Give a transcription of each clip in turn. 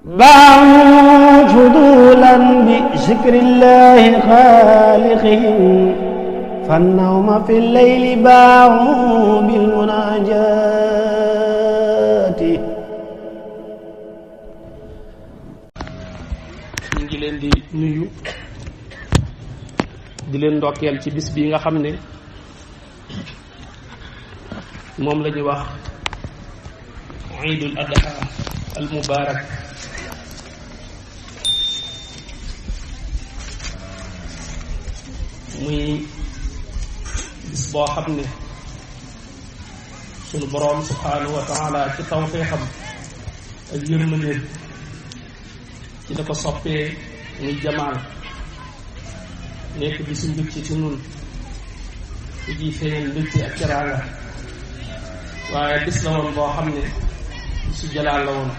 باعوا فضولا بذكر الله خالقهم فالنوم في الليل باعوا بالمناجات. ñu ngi leen di nuyu di leen ndokkeel ci bis bi nga xam ne moom la ñuy wax Iidul Adha al Mubarak. muy bis boo xam ne sunu boroom subhaanahu wa taala ci tawfeexam ak yërmandeem ci la ko soppee muy jamaal nekk bisu mbégte ci nun ku ji feeñal mbégte ak teraanga, waaye bis la woon boo xam ne bisu jalaal la woon,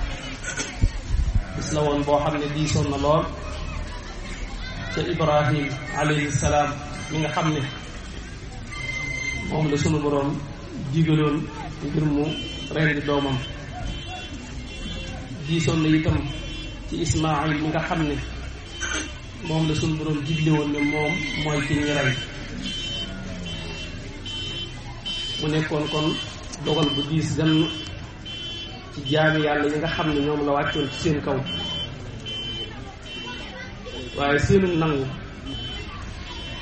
bis la woon boo xam ne diisoon na lool ca Ibrahim alayhi salaam mi nga xam ne moom la sunu boroom digaloon ngir mu rendi doomam. diisoon na itam ci Ismaayil mi nga xam ne moom la sunu boroom digle woon ne moom mooy ki ñu rey. mu nekkoon kon dogal bu diis gan ci jaami yàlla yi nga xam ne ñoom la wàccoon ci seen kaw, waaye seenu nangu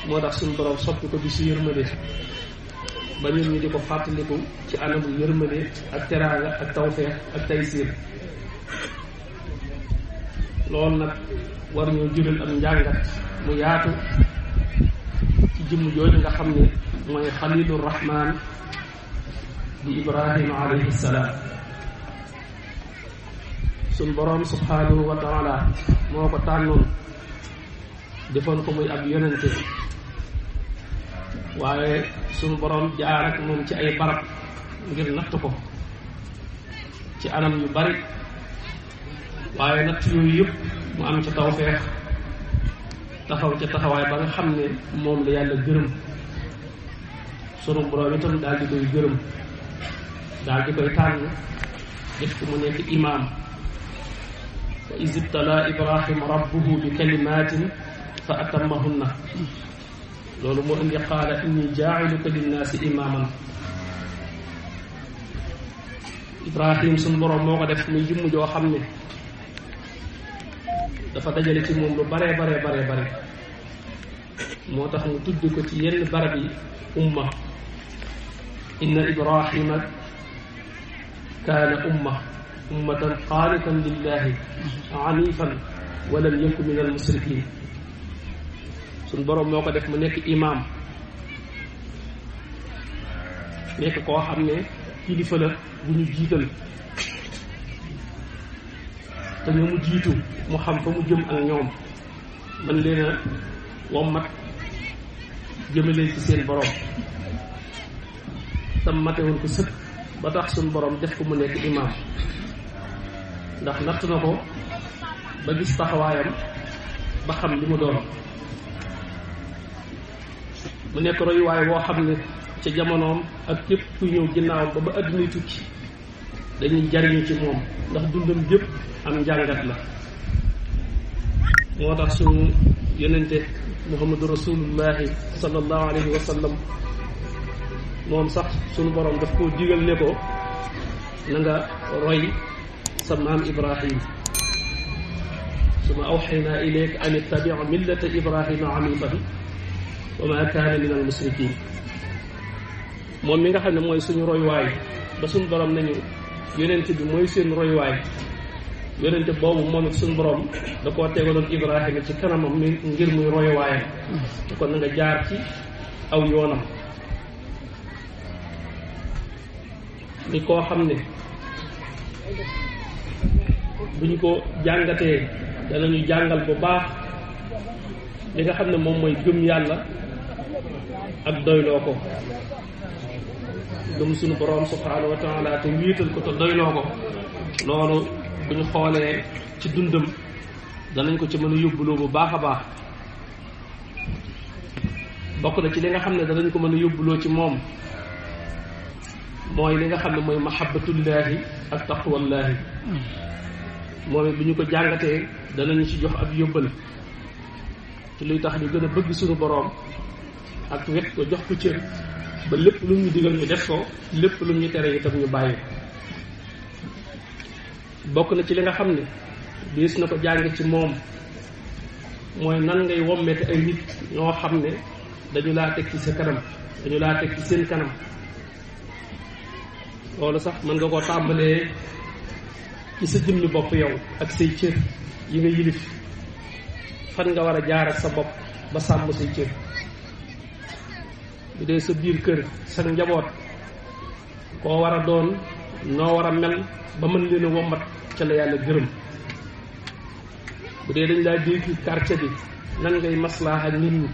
moo tax suñu boroom soppi ko bisu yërmande ba ñun ñi di ko fàttaliku ci anamu yërmande ak teraanga ak tawfeex ak taysiir. loolu nag war ñoo jural am njàngat mu yaatu ci jëmm jooju nga xam ne mooy xalilu rahmaan di Ibrahima alayhi salaam. suñu boroom subhaanahu wa taala moo ko tànnoon defoon ko muy ab yonente, waaye suñu boroom jaar ak moom ci ay barab ngir natt ko ci anam yu bari, waaye natt yooyu yëpp mu am ca tawfeex taxaw ca taxawaay ba nga xam ne moom la yàlla gërëm. sunu boroom itam daal di koy gërëm, daal di koy tànn def ko mu nekk imaam. wa iz ibtalaa Ibrahima rabbuhu bi kalimatin fa atammahunna. loolu moo indi qaala inni jaa'iluka linnaasi imaaman. Ibrahim suñu boroom moo ko def muy jëmm joo xam ne dafa dajale ci moom lu bare moo tax mu tudd ko ci yenn barab yi umma. inna Ibrahima kaana ummatan qaanitan lillahi hanifan wa lam yakun min al musrikin. suñ boroom moo ko def mu nekk imaam, nekk koo xam ne kilifa la bu ñu jiital te ñu mu jiitu mu xam fa mu jëm ak ñoom, man leen a wommat jëmaleen ci seen boroom. tam mate woon ko sëkk ba tax suñ boroom def ko mu nekk imaam, ndax natt na ko ba gis taxawaayam ba xam li mu doon. mu nekk royuwaay boo xam ne ca jamonoom ak képp ku ñëw ginnaawam ba àdduna tukki dañuy jariñu ci moom, ndax dundam gépp am njàngat la. moo tax suñu yonente Muhammadu rasulullahi sallallahu alayhi wa sallam moom sax suñu boroom daf koo digal ne ko na nga roy sa maam Ibrahim. summa awxaynaa ilayka an ittabi' millata Ibrahima hanifan wa ma kaana min al musrikin. moom mi nga xam ne mooy suñu roywaay ba suñu borom nañu yonente bi mooy seen roywaay, yonente boobu moom it suñu borom da koo tegaloon Ibrahima ci kanamam ngir muy roywaayam. kon na nga jaar ci aw yoonam. ni koo xam ne buñ ko jàngatee danañu jàngal bu baax li nga xam ne moom mooy gëm yàlla ak doyloo ko. gëm suñu boroom subhaanahu wa taala te wéetal ko te doyloo ko, loolu bu ñu xoolee ci dundam danañ ko ci mën a yóbbuloo bu baax a baax. bokk na ci li nga xam ne danañ ko mën a yóbbuloo ci moom mooy li nga xam ne mooy mahabbatullaahi ak taqwallaahi. moom it bu ñu ko jàngatee danañu ci jox ab yóbbal ci luy tax ñu gën a bëgg suñu boroom ak wet ko jox ko cër ba lépp lu ñu digal ñu def ko lépp lu ñu tere itam ñu bàyyi bokk na ci li nga xam ne diis na ko jàng ci moom mooy nan ngay wommete ay nit ñoo xam ne dañu laa teg ci sa kanam dañu laa teg ci seen kanam loolu sax mën nga koo tàmbalee ci sa jëmmi bopp yow ak say cër yi nga yilif fan nga war a jaar ak sa bopp ba sàmm say cër bu dee sa biir kër sa njaboot koo war a doon noo war a mel ba mën leen a wommat ca la yàlla gërëm bu dee dañ laa dénk quartier bi nan ngay maslaa ak nit ñi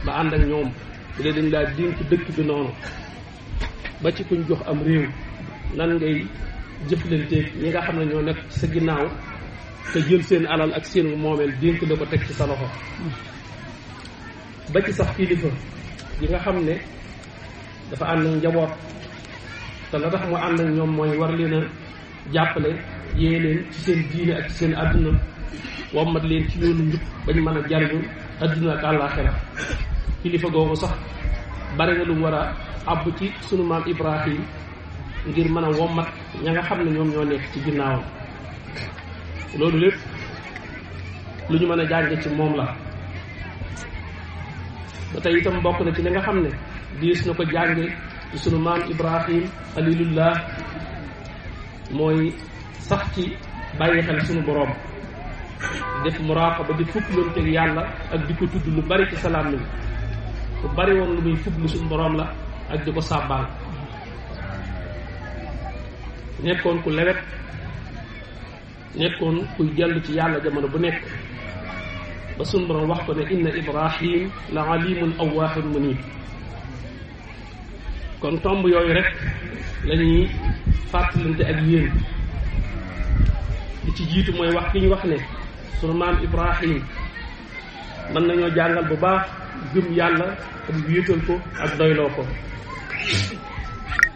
ba ànd ak ñoom bu dee dañ laa dénk dëkk bi noonu ba ci kuñ jox am réew nan ngay jëflanteeg ñi nga xam ne ñoo nekk ci sa ginnaaw te jël seen alal ak seen moomeel dénk la ko teg ci sa loxo ba ci sax kilifa yi nga xam ne dafa ànd ak njaboot te la tax mu ànd ak ñoom mooy war leen a jàppale yee leen ci seen diine ak ci seen àdduna wommat leen ci yoonu njub bañ mën a jariñu àdduna ak àllaaxira kilifa googu sax bari na lu mu war a àbb ci sunu maam Ibrahim ngir mën a wommat ña nga xam ne ñoom ñoo nekk ci ginnaawam loolu lépp lu ñu mën a jànge ci moom la ba tey itam bokk na ci li nga xam ne diis na ko jànge ci sunu maam Ibrahim xalilullah mooy sax ci bàyyi xel sunu boroom def muraqaba di fukklonteeg yàlla ak di ko tudd lu bari ci salaam ni lu bari woon lu muy fuglu sunu boroom la ak di ko sàbbaal nekkoon ku lewet nekkoon kuy dellu ci yàlla jamono bu nekk ba sunu boroom wax ko ne inna Ibrahim la alimun awwaahun munib kon tomb yooyu rek lañuy fàttalante ak yéen li ci jiitu mooy wax ki ñu wax ne sunu maam Ibrahim mën nañoo jàngal bu baax gëm yàlla ak wéetal ko ak doyloo ko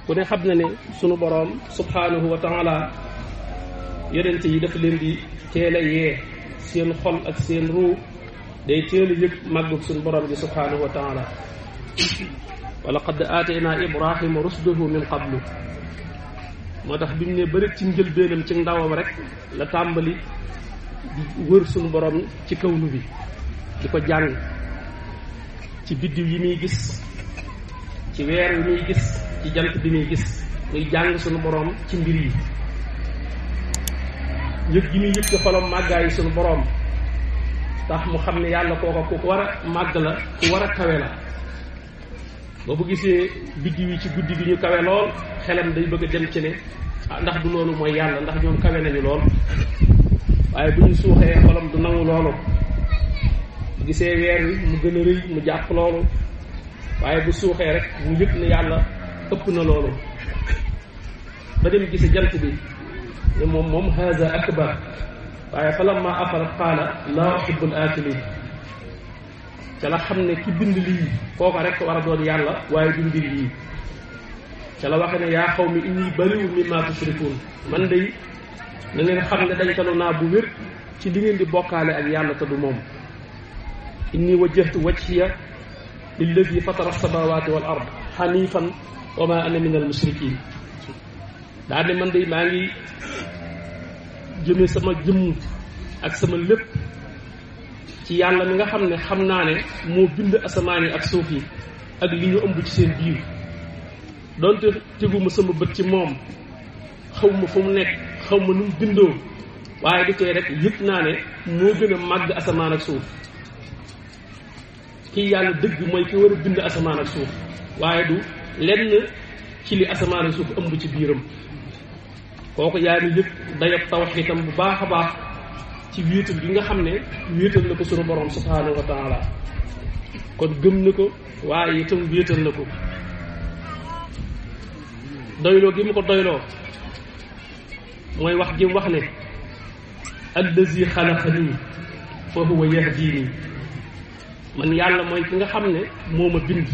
ku ne xam na ne sunu boroom subhanahu wa taala yonente yi dafa leen di teel a yee seen xol ak seen ruu day teel a yëg màggug sunu boroom bi subhanahu wa taala wa laqad aataynaa Ibrahima rusdahu min qablu moo tax bi mu ne bëri ci njëlbeenam ci ndawam rek la tàmbali di wër sunu borom ci kawnu bi di ko jàng ci biddiw yi muy gis ci weer yi muy gis ci jant bi muy gis muy jàng sunu borom ci mbir yi yëg gi muy yëg ci xolam màggaayu sunu borom tax mu xam ne yàlla kooka ku war a màgg la ku war a kawe la ba bu gisee biddiw yi ci guddi gi ñu kawe lool xelam day bëgg a dem ci ne ndax du loolu mooy yàlla ndax ñoom kawe nañu lool waaye bu ñu suuxee xolam du nangu loolu bu gisee weer wi mu gën a rëy mu jàpp loolu waaye bu suuxee rek mu yëg ne yàlla ëpp na loolu ba dem gise jant bi ne moom haza akbar waaye fa lamma afalat qaala laa uhibbul aakiliin ca la xam ne ki bind lii kooka rek war a doon yàlla waaye du mbir yii ca la waxe ne yaa qawmi inni bari'un mimmaa tushrikuun man day na ngeen xam ne dañ talu naa bu wér ci li ngeen di bokkaale ak yàlla te du moom inni wajjahtu wajhiya lilladi fatara as-samaawaati wal ard hanifan wa ma ana min al mushrikiin daa ne man day maa ngi jëme sama jëmm ak sama lépp ci yàlla mi nga xam ne xam naa ne moo bind asamaan yi ak suuf yi ak li ñu ëmb ci seen biir donte teguma sama bët ci moom xaw ma fu mu nekk xaw ma nu mu bindoo waaye du tee rek yëg naa ne moo gën a màgg asamaan ak suuf kii yàlla dëgg mooy ki war a bind asamaan ak suuf waaye du lenn ci li asamaan ak suuf ëmb ci biiram kooku yaa ngi yëg dayab tawxiitam bu baax a baax ci wéetal gi nga xam ne wéetal na ko sunu borom subhaanahu wa taala kon gëm na ko waaye itam wéetal na ko doyloo gi mu ko doyloo mooy wax gi mu wax ne allazi xalaqanii fa huwa yahdini man yàlla mooy ki nga xam ne moo ma bind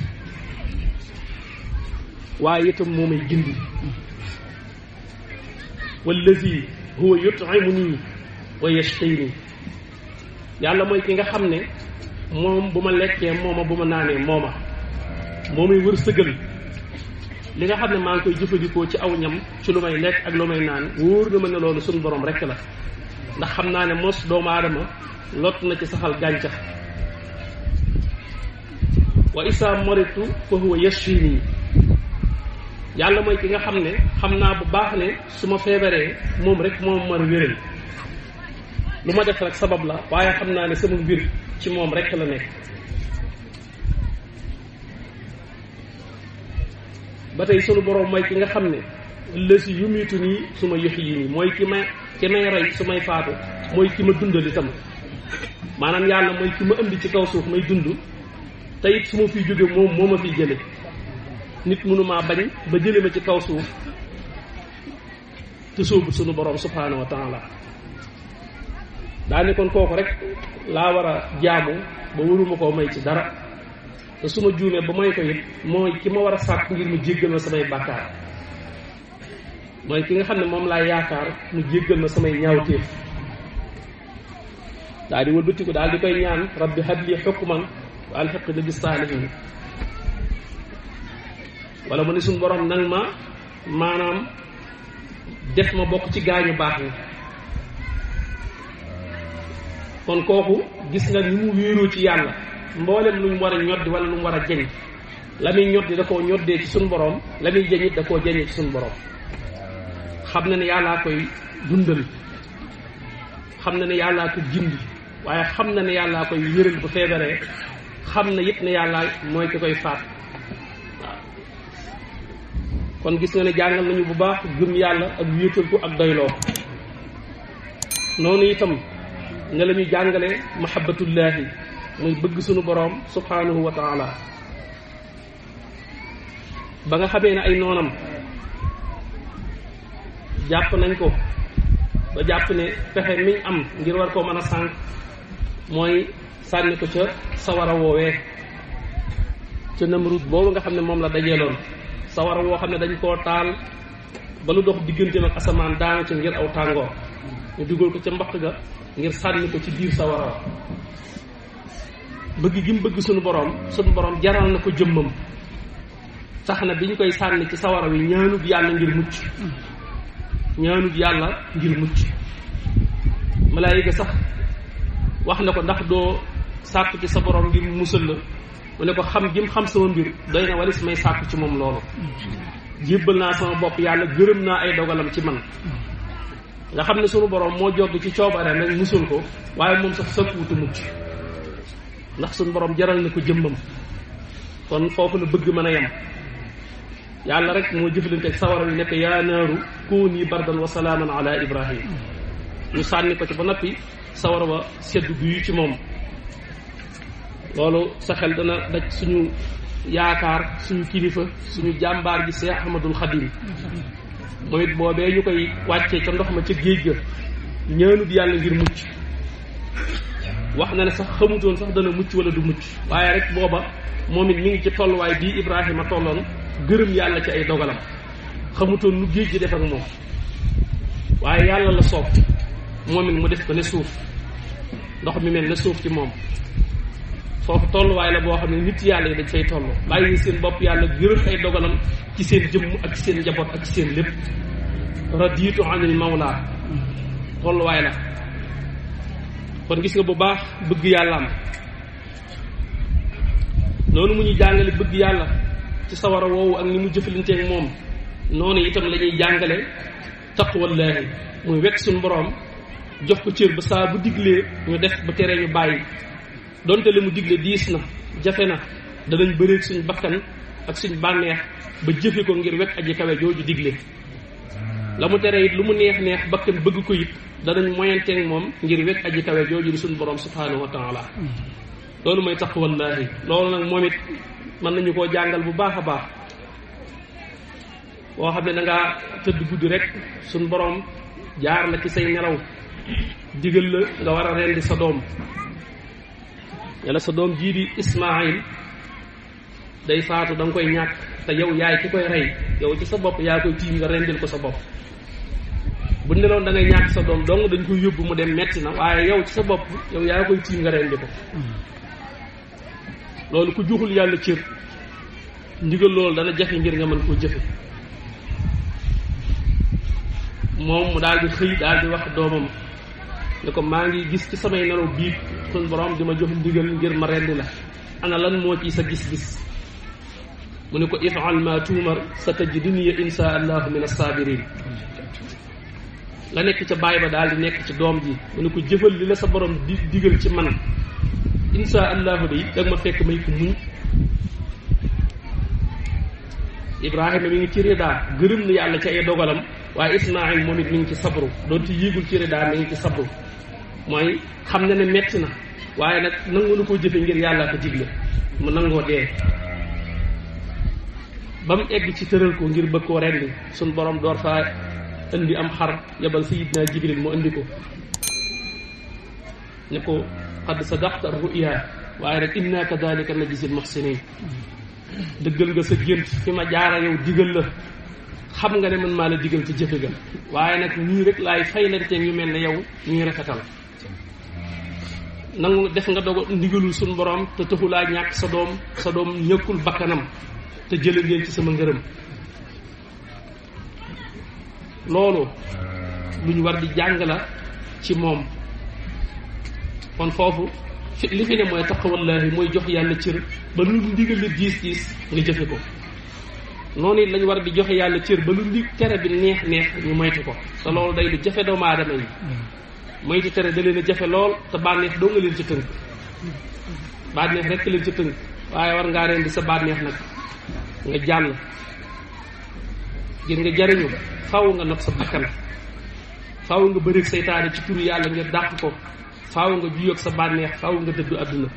waaye itam moo may gindi wallazi huwa yut'imuni wa yashqini yàlla mooy ki nga xam ne moom bu ma lekkee mooma bu ma naanee mooma moo may wërsëgal li nga xam ne maa ngi koy jëfandikoo ci aw ñam ci lu may lekk ak lu may naan wóor na ma ne loolu suñu borom rekk la ndax xam naa ne mos doomu aadama lott na ci saxal gàncax wa isa maritu fa huwa yashfini yàlla mooy ki nga xam ne xam naa bu baax ne su ma feebaree moom rek moom mën a wéral lu ma def rek sabab la waaye xam naa ne sama mbir ci moom rek la nekk ba tey sunu borom mooy ki nga xam ne lësi yumitu nii su ma yox yi nii mooy ki may rey su may faatu mooy ki ma dundal itam maanaam yàlla mooy ki ma indi ci kaw suuf may dund te it su ma fiy jóge moom moo ma fiy jële nit mënumaa bañ ba jële ma ci kaw suuf te sóobu sunu borom subhaanahu wa taala daa ne kon kooku rek laa war a jaamu ba waruma koo may ci dara te su ma juumee ba may ko it mooy ki ma war a sàkk ngir mu jéggal ma samay bàkkaar mooy ki nga xam ne moom laa yaakaar mu jéggal ma samay ñaawteef daal di wëlbati ko daal di koy ñaan rabbi habli hukman wa alhiqni bis saalihin wala mu ne suñu borom nag ma maanaam def ma bokk ci gaañu baax ni kon kooku gis nga ni mu wéeroo ci yàlla mboolem lu mu war a ñoddi wala lu mu war a jeñ la muy ñoddi da koo ñoddee ci suñu borom la muy jeñit da koo jeñee ci suñu borom xam na ne yàllaa koy dundal xam na ne yàllaa ko gindi waaye xam na ne yàllaa koy wéral bu feebaree xam na it ne yàllaa mooy ki koy faat waaw kon gis nga ne jàngal nañu bu baax gëm yàlla ak wéetal ko ak doyloo noonu itam ne la ñu jàngale mahabbatullahi muy bëgg sunu boroom subhanahu wa taala ba nga xamee ne ay noonam jàpp nañ ko ba jàpp ne pexe miñ am ngir war koo mën a sànq mooy sànni ko ca sawara woowee ca Namrud boobu nga xam ne moom la dajeeloon sawara woo xam ne dañ koo taal ba lu dox digganteem ak asamaan daanu ca ngir aw tàngoor ñu dugal ko ca mbaq ga ngir sànni ko ci biir sawara bëgg gi mu bëgg sunu borom jaral na ko jëmmam tax na bi ñu koy sànni ci sawara wi ñaanut yàlla ngir mucc malaayika sax wax na ko ndax doo sàkku ci sa borom ngir musal la mu ne ko xam gi mu xam sama mbir doy na walis may sàkku ci moom loolu jébbal naa sama bopp yàlla gërëm naa ay dogalam ci man nga xam ne sunu borom moo jogg ci coobareem rek musul ko waaye moom sax sàkkuwutu mucc ndax sunu borom jaral na ko jëmmam kon foofu la bëgg mën a yem yàlla rek moo jëflante ak sawara wi nekk yaa naaru kuuni bardan wa salaaman ala ibrahim ñu sànni ko ci ba noppi sawara wa sedd guyu ci moom loolu sa xel dana daj suñu yaakaar suñu kilifa suñu jàmbaar ji Seex Ahmadul Xadim mooy it boobee ñu koy wàccee ca ndox ma ca géej ga ñaanut yàlla ngir mucc wax na ne sax xamutoon sax dana mucc wala du mucc waaye rek booba moom it mi ngi ci tolluwaay bii Ibrahima tolloon gërëm yàlla ci ay dogalam xamutoon nu géej gi def ak moom waaye yàlla la soob moom it mu def ko ne suuf ndox mi mel ne suuf ci moom foofu tolluwaay la boo xam ne nit yàlla yi dañ fay toll bàyyi seen bopp yàlla gërëm ay dogalam ci seen jëmm ak ci seen njaboot ak ci seen lépp raditu anil mawla tolluwaay la kon gis nga bu baax bëgg yàlla am noonu mu ñuy jàngale bëgg yàlla ci sawara woowu ak ni mu jëflanteeg moom noonu itam la ñuy jàngale taqwallaahi muy wekk suñu boroom jox ko cër ba saa bu diglee ñu def ba tere ñu bàyyi donte li mu digle diis na jafe na danañ bëreeg suñ bakkan ak suñ bànneex ba jëfe ko ngir wekk aji kawe jooju digle la mu tere it lu mu neex neex bakkan bëgg ko it danañ moyanteeg moom ngir wekk aji kawe jooju di suñ borom subhanahu wa taala loolu mooy taqwallaahi loolu nag moom it mën nañu koo jàngal bu baax a baax boo xam ne da ngaa tëdd guddi rek suñ borom jaar la ci say nelaw digal la nga war a rendi sa doom yàlla sa doom jii di Ismaayil day faatu da nga koy ñàkk te yow yaay ki koy rey yow ci sa bopp yaa koy tiim nga rendil ko sa bopp bu neloon da ngay ñàkk sa doom dong dañ koy yóbbu mu dem metti na waaye yow ci sa bopp yow yaa koy tiim nga rendi ko loolu ku joxul yàlla cër ndigal loolu dana jafe ngir nga mën koo jëfe moom mu daal di xëy daal di wax doomam ne ko maa ngi gis ci samay nelaw biig sun borom di ma jox ndigal ngir ma rendi la ana lan moo ci sa gis-gis mu ne ko if'al ma tuumar satajiduni insha allahu min as-sabirin la nekk ca baay ba daal di nekk ci doom ji mu ne ko jëfal li la sa borom di digal ci man insha allahu day dag ma fekk may ko muñ Ibrahima mi ngi ci rida gërëm na yàlla ca ay dogalam waaye Ismaïl moom it mi ngi ci sabru doonte yéegul ci rida mi ngi ci sabru mooy xam na ne metti na waaye nag nangu na koo jëfe ngir yàlla ko digle mu nangoo dee ba mu egg ci tëral ko ngir bëgg koo rendi suñ borom door faa indi am xar yabal sayidna Jibril mu indi ko ne ko qad sadaqta ru'ya waaye nag inna kadhalika najzil muhsinin dëggal nga sa gént fi ma jaara yow digal la xam nga ne man maa la digal ci jëfe ga waaye nag ñii rek laay faylante ñu mel ne yow ñuy rafetal nangu def nga dogo ndigalul suñ borom te taxulaa ñàkk sa doom ñëkkul bakkanam te jële ngeen ci sama ngërëm loolu lu ñu war di jàng la ci moom kon foofu li fi ne mooy taqwallahi mooy jox yàlla cër ba lu ndigal li diis nga jëfe ko noonu it lañu war di joxe yàlla cër ba lu ndig tere bi neex ñu moytu ko te loolu day lu jafe doomu aadama yi moytu tere da leen a jafe lool te bànneex doo nga leen ci tënk bànneex rekk leen ci tënk waaye war ngaa rendi sa bànneex nag nga jàll ngir nga jariñu faaw nga not sa bakkan faaw nga bëreeg seytaane ci turu yàlla ngir dàq ko faaw nga juyoog sa bànneex faaw nga dëddu àdduna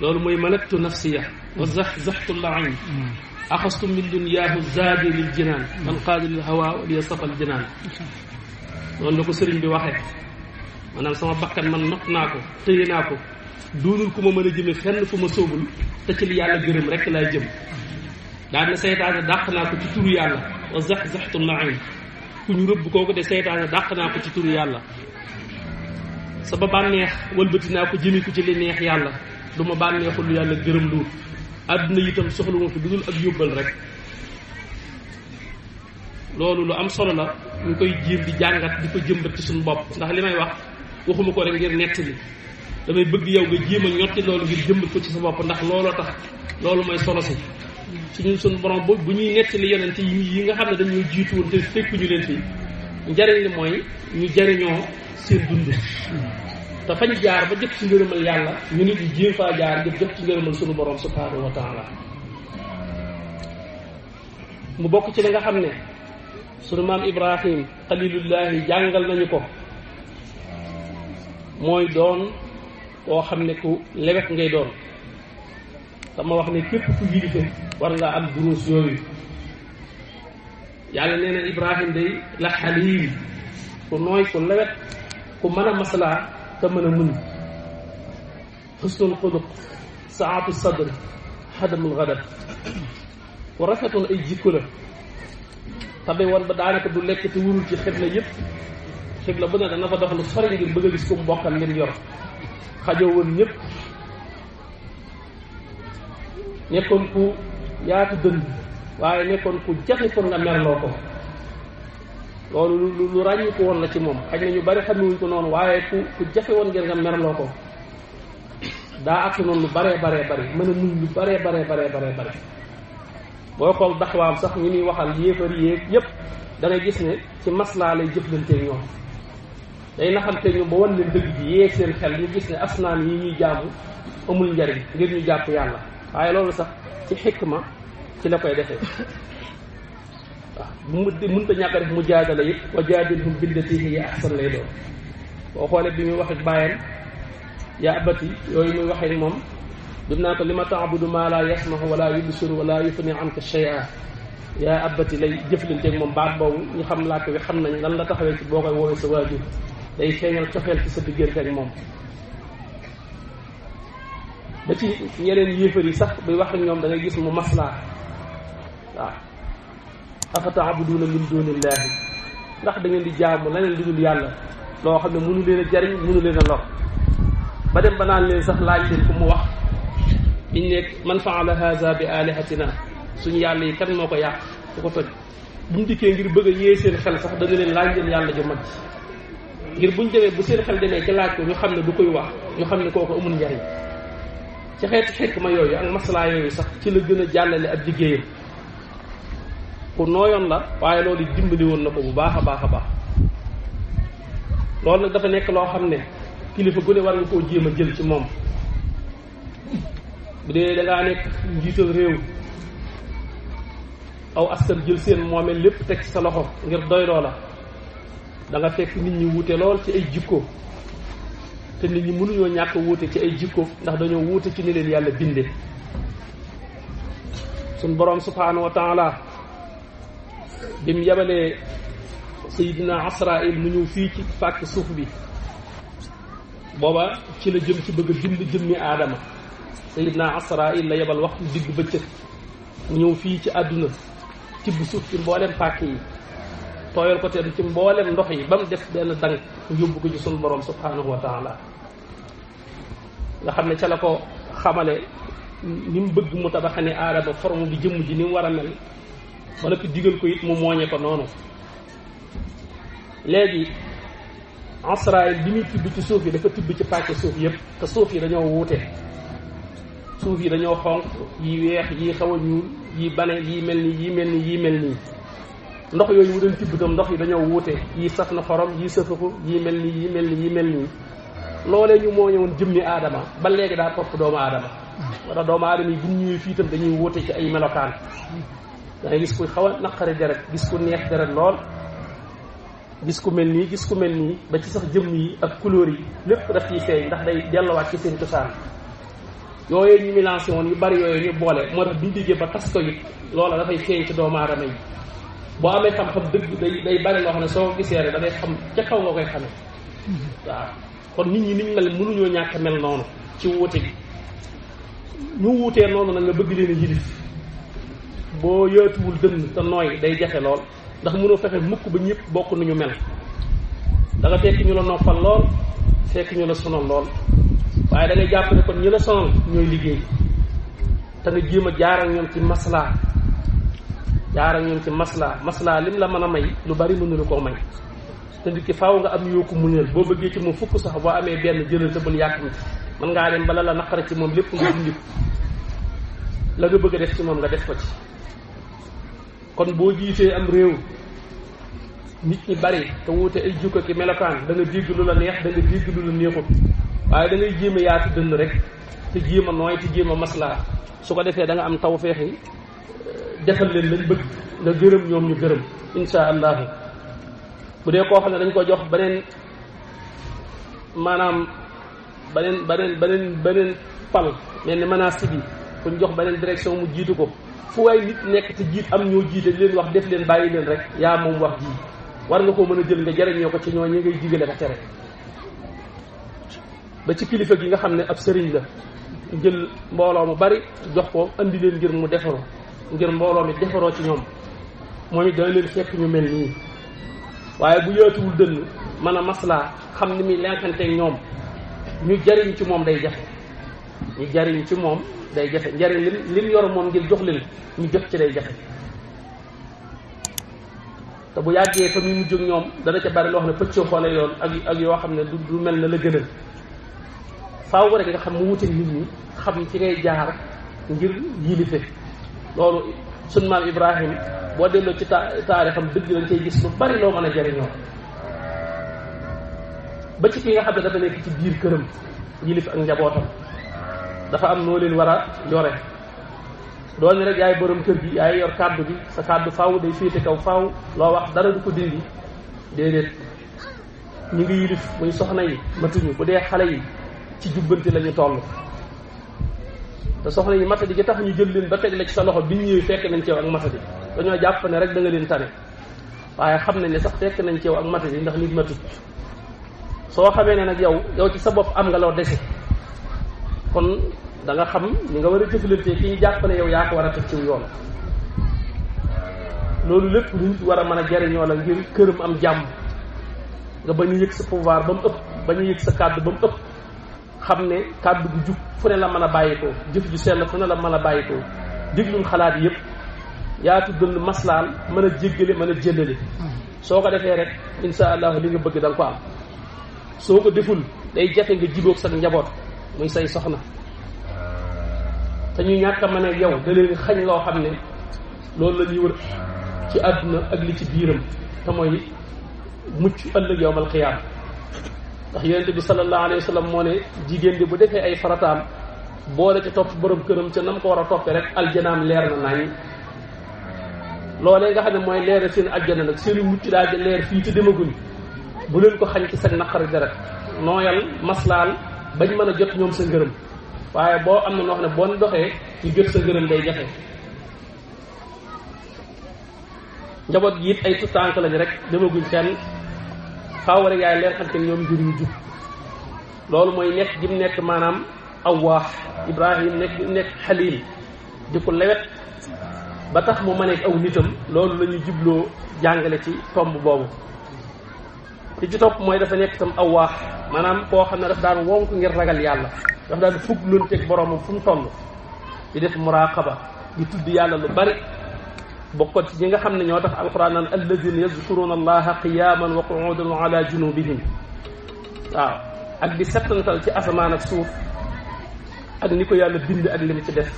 loolu mooy malaktu nafsiya wa zaxzaxtu lain axastu min dunyaahu zaadi lil jinaan man qaada lil hawa li yastafa al jinaan noonu la ko sëriñ bi waxee maanaam sama bakkan man not naa ko tëye naa ko doonul ku ma mën a jëme fenn fu ma sóobul te ci li yàlla gërëm rek laay jëm daal ne seytaane dàq naa ko ci turu yàlla wa zaxzaxtu lain ku ñu rëbb kooku de seytaane dàq naa ko ci turu yàlla sama bànneex wëlbati naa ko jëmi ko ci li neex yàlla du ma bànneexul lu yàlla gërëm lu àdduna itam soxla ma fi dudul ak yóbbal rek loolu lu am solo la ñu koy jéem di jàngat di ko jëmbat ci suñu bopp ndax li may wax waxuma ko rek ngir nettali damay bëgg yow nga jéem a ñotti loolu ngir jëmbat ko ci sa bopp ndax looloo tax loolu mooy solo si suñu borom bu ñuy nettali yonent yi nga xam ne dañoo jiitu woon te fekkuñu leen fi njariñ li mooy ñu jariñoo seen dund te fañ jaar ba jot ci ngërëmal yàlla ñu nit ñu jéem faa jaar ngir jot ci ngërëmal suñu borom subhanahu wa taala mu bokk ci li nga xam ne sunu maam Ibrahim xalilullahi jàngal nañu ko mooy doon koo xam ne ku lewet ngay doon dama wax ne képp ku yilife war nga am duruus yooyu yàlla nee na Ibrahim day la xaliim ku nooy ku lewet ku mën a maslaa te mën a muñ xusnul xuluq saatu sadr xadamul gadab ku rafetoon ay jikko la tabe woon ba daanaka du lekk te wurul ci xibla yépp xibla bu ne dana fa dox lu sori ngir bëgg a gis ko mu bokkal lim yor xajoo woon ñëpp nekkoon ku yaatu dënd waaye nekkoon ku jafe pour nga merloo ko loolu lu ràññi ko woon la ci moom xaj na ñu bari xamewuñ ko noonu waaye ku jafe woon ngir nga merloo ko daa àtt noonu lu baree bari mën a muñ lu baree bare boo xool daxwaam sax ñi muy waxal yéefar yéeg yépp da ngay gis ne ci maslaa lay jëflanteeg ñoom day naxanteeg ñoom ba wan leen dëgg ji yéeg seen xel ñu gis ne asnaan yi ñuy jaamu amul njariñ ngir ñu jàpp yàlla waaye loolu sax ci xikma ci la koy defee waaw bu mënta ñàkk a def mujaadala it wa jaadilhum billatii hiya ahsan lay doon boo xoolee bi muy wax ak bàyyam yaa abati yooyu muy waxee moom dum naa ko li ma taabudu maa laa yasmahu wala yubsiru wala yufni anka shay'a yaa abati lay jëflanteeg moom baat boobu ñu xam làkk wi xam nañ lan la taxawee ci boo koy woowee sa waajur day feeñal cofeel ci sa diggante ak moom ba ci yeneen yéefar yi sax buy wax ak ñoom da ngay gis mu maslaa waaw afa taabuduuna min dunillahi ndax da ngeen di jaamu leneen lu dul yàlla loo xam ne mënu leen a jariñ mënu leen a lor ba dem ba naan leen sax laaj leen ku mu wax biñ nekk man faala haza bi alihatina suñu yàlla yi kan moo ko yàq ku ko toj buñ dikkee ngir bëgg a yee seen xel sax da nga leen laaj leen yàlla ju mag ngir buñ demee bu seen xel demee ci laaj ko ñu xam ne du koy wax ñu xam ne kooku amul njariñ ci xeeti xikma yooyu ak maslaa yooyu sax ci la gën a jàllale ab liggéeyam ku nooyoon la waaye loolu dimbali woon na ko bu baax a baax a baax loolu nag dafa nekk loo xam ne kilifa gu ne war nga koo jéem a jël ci moom bu dee da ngaa nekk njiital réew aw askan jël seen moomeel lépp teg ci sa loxo ngir doyloo la da nga fekk nit ñi wuute lool ci ay jikko te nit ñi mënuñoo ñàkk wuute ci ay jikko ndax dañoo wuute ci ni leen yàlla binde suñ boroom subhanahu wa taala bi mu yabalee sayidina Asraïl mu ñëw fii ci fàkk suuf bi booba ci la jëm ci bëgg a bind jëmmi aadama sayidina Asraïl la yebal waxtu digg bëccëg mu ñëw fii ci àdduna tibb suuf ci mboolem pàkk yi tooyal ko teen ci mboolem ndox yi ba mu def benn dank mu yóbbu ko ci sunu borom subhanahu wa taala nga xam ne ca la ko xamale ni mu bëgg mu tabaxa ne aadama forme bi jëmm ji ni mu war a mel ba noppi digal ko it mu mooñe ko noonu léegi Asraïl bi muy tibb ci suuf yi dafa tibb ci pàcc suuf yëpp te suuf yi dañoo wuute suuf yi dañoo xonq yi weex yi xaw a ñuul yi bane yi mel nii yi mel nii yi mel nii ndox yooyu mu doon tibb tam ndox yi dañoo wuute yi saf na xorom yi safaku yi mel nii yi mel nii yi mel nii loolee ñu moo ñëwoon jëmmi aadama ba léegi daa topp doomu aadama wala doomu aadama yi bu ñu ñëwee fii itam dañuy wuute ci ay melokaan da ngay gis ku xaw a naqari deret gis ku neex deret lool gis ku mel nii gis ku mel nii ba ci sax jëmm yi ak couleur yi lépp daf ciy feeñ ndax day delluwaat ci seen cosaan yooyu ñu mélangé woon yu bari yooyu ñu boole moo tax biñu liggéey ba tas ko it loola dafay feeñ ci doomu aadama yi boo amee xam-xam dëgg day bari loo xam ne soo gisee rek da ngay xam ca kaw nga koy xamee waaw kon nit ñi niñ mel mënuñoo ñàkk mel noonu ci wuute gi ñu wuutee noonu nag nga bëgg leen a yilif boo yaatuwul dënn te nooy day jafe lool ndax mënoo fexe mukk ba ñëpp bokk nañu mel da nga fekk ñu la noppal lool fekk ñu la sonal lool waaye da ngay jàpp ne kon ñi la sonal ñooy liggéey te nga jéem a jaar ak ñoom ci maslaa jaar ak ñoom ci maslaa lim la mën a may lu bari mënulu koo may te nit ki faaw nga am yoo ko muñal boo bëggee ci moom fukk sax boo amee benn jëlal te bul yàkkamti mën ngaa dem bala la naqara ci moom lépp nga dindi ko la nga bëgg a def ci moom nga def ko ci kon boo jiitee am réew nit ñi bari te wuute ay jukka ki melokaan da nga dégg lu la neex da nga dégg lu la neexut waaye da ngay jéem a yaatu dënn rek te jéem a nooy te jéem a maslaa su ko defee da nga am tawfeex yi defal leen lañ bëgg nga gërëm ñoom ñu gërëm insha allahu bu dee koo xam ne dañ ko jox beneen maanaam beneen pal mel ni manasib yi ku ñu jox beneen direction mu jiitu ko fu waay nit nekk te jiit am ñoo jiite di leen wax def leen bàyyi leen rek yaa moom wax ji war nga koo mën a jël nga jariñoo ko ci ñoo ñi ngay digale ka tere ba ci kilifa gi nga xam ne ab sëriñ la jël mbooloo mu bari jox ko andi leen ngir mu defaroo ngir mbooloo mi defaroo ci ñoom moom it dana leen fekk ñu mel nii waaye bu yaatuwul dënn mën a maslaa xam ni muy lenkanteeg ñoom ñu jariñ ci moom day jafe ñu jariñ ci moom day jafe njariñ lim yor moom ngir jox leen ñu jot ci day jafe te bu yàggee fa muy mujj ak ñoom dana ca bari loo xam ne pëccoo xoole yoon ak yoo xam ne du mel na la gënal faaw rek nga xam mu wuute nit ñi xam ci ngay jaar ngir yilife loolu sunu maam Ibrahim boo delloo ci taarixam dëgg lañ cay gis lu bari loo mën a jariñoo ba ci ki nga xam ne dafa nekk ci biir këram yilif ak njabootam dafa am noo leen war a yore doon rek yaay borom kër gi yaay yor kàddu bi sa kàddu faaw day féete kaw faaw loo wax dara du ko dindi déedéet ñu ngi yilif muy soxna yi matuñu bu dee xale yi ci jubbanti la ñu toll te soxna yi matadi gi tax ñu jël leen ba teg la ci sa loxo bi ñu ñëwee fekk nañ ci yow ak matadi dañoo jàpp ne rek da nga leen tane waaye xam nañ ne sax fekk nañ ci yow ak matadi ndax nit matut soo xamee ne nag yow ci sa bopp am nga loo dese kon da nga xam ni nga war a jëflante ki ñu jàpp ne yow yaa ko war a teg ci yoon loolu lépp lu nit war a mën a jariñoo la ngir këram am jàmm nga bañ a yëg sa pouvoir ba mu ëpp bañ a yëg sa kàddu ba mu ëpp xam ne kàddu gu jub fu ne la mën a bàyyikoo jëf ju sell fu ne la mën a bàyyikoo diglul xalaat yëpp yaatu dënd maslaal mën a jéggale mën a jëllale soo ko defee rek insha allahu li nga bëgg da nga ko am soo ko deful day jafe nga jibóog sa njaboot muy say soxna te ñu ñàkk a mën a yow da leen xañ loo xam ne loolu la ñuy wër ci àdduna ak li ci biiram te mooy mucc ëllëg yowmal xiyaam ndax yonente bi sallallahu alayhi wa sallam moo ne jigéen di bu defee ay farataam boole ca topp borom këram ca nam ko war a toppee rek aljanaam leer na nañ loolee nga xam ne mooy leeral seen aljana nag seeni mucc daa ja leer fii te demaguñ bu leen ko xañ ci sa naqari deret nooyal maslaal bañ mën a jot ñoom sa ngërëm waaye boo am na noo xam ne boo doxee ci jot sa ngërëm day jafe njaboot gi it ay tutànk lañ rek demaguñ fenn faaw rek yaay leen xam te ñoom ngir ñu jub loolu mooy nekk gi mu nekk maanaam awwaax Ibrahim nekk xaliim di ko lewet ba tax mu mën aw nitam loolu la ñuy jubloo jàngale ci tomb boobu li ci topp mooy dafa nekk itam awwaax maanaam koo xam ne daf daan wonk ngir ragal yàlla daf daan fugloonteeg boromam fu mu toll di def muraqaba di tudd yàlla lu bari bokkoon ci ñi nga xam ne ñoo tax alquran naan alladina yazkuruna allaha qiyaman wa qu'udan wa ala junubihim waaw ak di settantal ci asamaan ak suuf ak ni ko yàlla bind ak lim ci def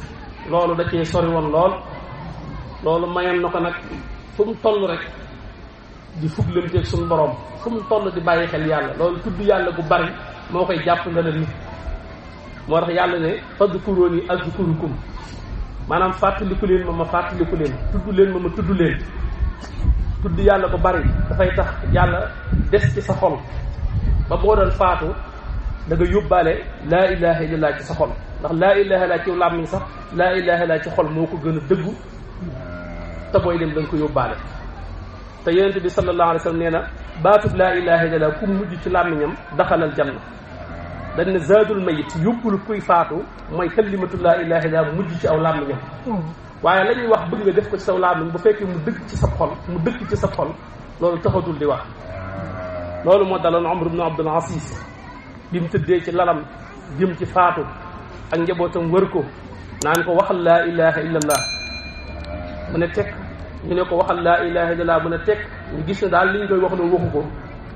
loolu da cee sori woon loolu mayoon na ko nag fu mu toll rek di fuglanteeg suñu borom fu mu toll di bàyyi xel yàlla loolu tudd yàlla gu bari moo koy jàpp nga la nit moo tax yàlla ne fadkuruni azkurukum maanaam fàttaliku leen ma fàttaliku leen tudd leen ma tudd leen tudd yàlla gu bari dafay tax yàlla des ci sa xol ba boo doon faatu da nga yóbbaale laa ilaha illallah ci sa xol ndax laa ilaha illallah ci làmmiñ sax laa ilaha illallah ci xol moo ko gën a dëggu te booy dem da nga ko yóbbaale te yonente bi sallallahu alayhi wa sallam nee na baatub laa ilaha illallah ku mujj ci làmmiñam daxalal janna dañ ne zaadul mayit yóbbul kuy faatu mooy kalimatu laa ilaha illallah mujj ci aw làmmiñam waaye la ñuy wax bëgg nga def ko ci saw làmmiñ bu fekkee mu dëkk ci sa xol loolu taxatul di wax loolu moo daloon Umar ibn Abdul Aziz bi mu tëddee ci lalam jëm ci faatu ak njabootam wër ko naan ko waxal laa ilaha illallah mu ne tekk ñu ne ko waxal laa ilaha illallah mu ne tekk ñu gis ne daal li ñu koy wax loo waxu ko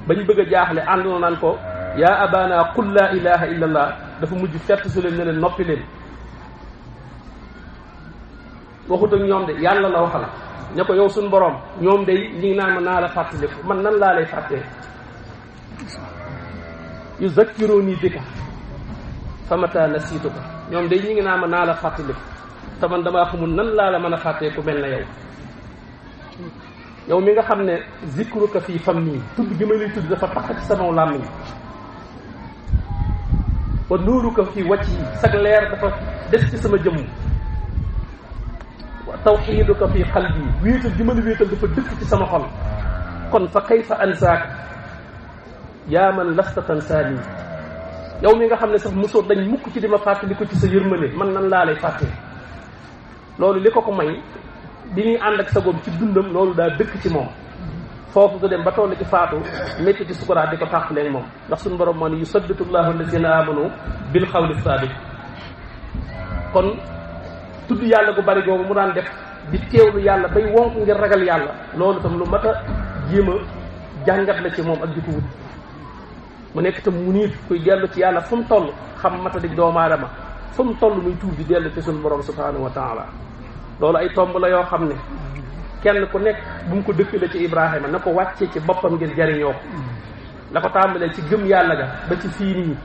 bañ bëgg a jaaxle àndoon naan ko yaa abana qul laa ilaha illallah dafa mujj fett su leen ne leen noppi leen waxut ak ñoom de yàlla la waxal ne ko yow suñ borom ñoom day ñi ngi naan ma naa la fàttaliku man nan laa lay fàttee yuzakkiruni bika famata nasituka ñoom day ñi ngi naan ma naa la fàttaliku te man damaa xamul nan laa la mën a fàttee ku mel na yow mi nga xam ne zikruka fii fammi tudd gi ma lay tudd dafa tax ci sama làmmiñ wa nuuruka fii wàcc yi sag leer dafa des ci sama jëmm wa tawxiiduka fii qalbi wéetal gi ma la wéetal dafa dëkk ci sama xol kon fa kayfa ansaaka yaa man lasta tansaani yow mi nga xam ne sax mosoo dañ mukk ci di ma fàttali ko ci sa yërmande man nan laa lay fàtte loolu li ko may bi ñuy ànd ak sagoom ci dundam loolu daa dëkk ci moom foofu du dem ba toll ci faatu métti ci sukuraat di ko tàq leen moom ndax suñu borom moo ne yusabbitu llahu allazina amanu bil xawli saabit kon tudd yàlla gu bari googu mu daan def di teewlu yàlla bay wonk ngir ragal yàlla loolu tam lu mat a jéem a jàngat la ci moom ak di ko wut mu nekk tam mu niit kuy dellu ci yàlla fu mu toll xam mata di doomu aadama fu mu toll muy tuub di dellu ci suñu borom subhanahu wa taala loolu ay tomb la yoo xam ne kenn ku nekk bu mu ko dëkkale ci Ibrahima na ko wàccee ci boppam ngir jariñoo ko la ko tàmbalee ci gëm yàlla ga ba ci fii nii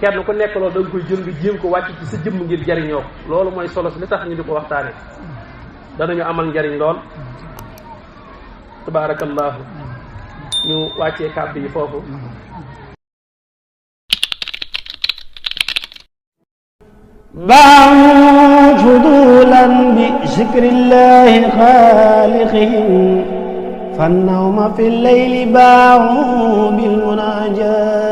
kenn ku nekk loolu da nga koy jël nga jéem ko wàcc ci sa jëmm ngir jariñoo ko loolu mooy solo si li tax ñu di ko waxtaane danañu amal njariñ lool tabarakallahu ñu wàccee kàddu yi foofu باعوا فضولا بذكر الله خالقهم فالنوم في الليل باعوا بالمناجاة